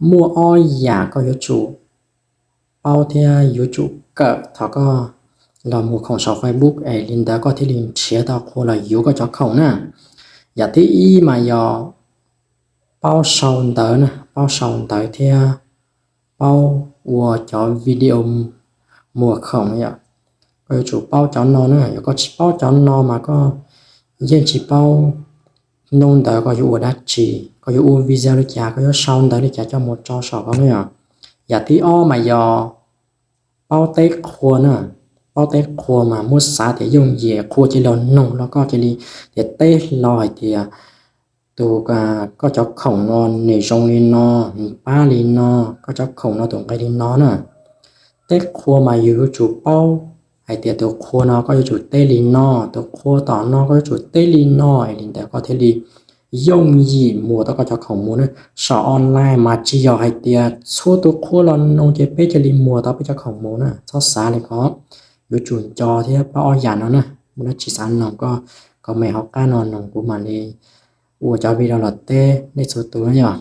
Muaj ob yam koj yuav tsum paub thiab yuav tsum kawm thaum koj los muag khoom saum Facebook es li ntawd koj thiaj li nrhiav tau qhua los yuav koj cov khoom na. Yam thib ib mas yog paub sau ntawv na, paub sau ntawv thiab paub ua cov video muag khoom na yom. Koj yuav tsum paub cov no na, yog koj tsis paub cov no mas koj yeej tsis paub hnub ntawd koj yuav ua dab tsi, koj yuav ua video li cas, koj yuav sau ntawv li cas coj mus tso saum ko na yom. Yam thib ob mas yog paub teb qhua na, paub teb qhua mas muab xav tias yooj yim, qhua cia li los noog los koj cia li tias teb hlo hais tias tus, koj cov khoom no nws zoo li no, nws pab li no, koj cov khoom no tus nqe li no na. Teb qhua mas yus yuav tsum paub hais tias tus qhua no koj yuav tsum teb li no, tus qhua tom no koj yuav tsum teb li no es li ntawd koj thiaj li yooj yim muag tau koj cov khoom mus na. Saum online mas tsis yog hais tias txhua tus qhua los noog ces peb cia li muag tau peb cov khoom mus na, txhob xav li ko. Yuav tsum nco thiab paub ob yam no na. Muaj dab tsi xav noog koj comment hauv qab no noog kuv mam li ua cov video los teb nej txhua tus na yom.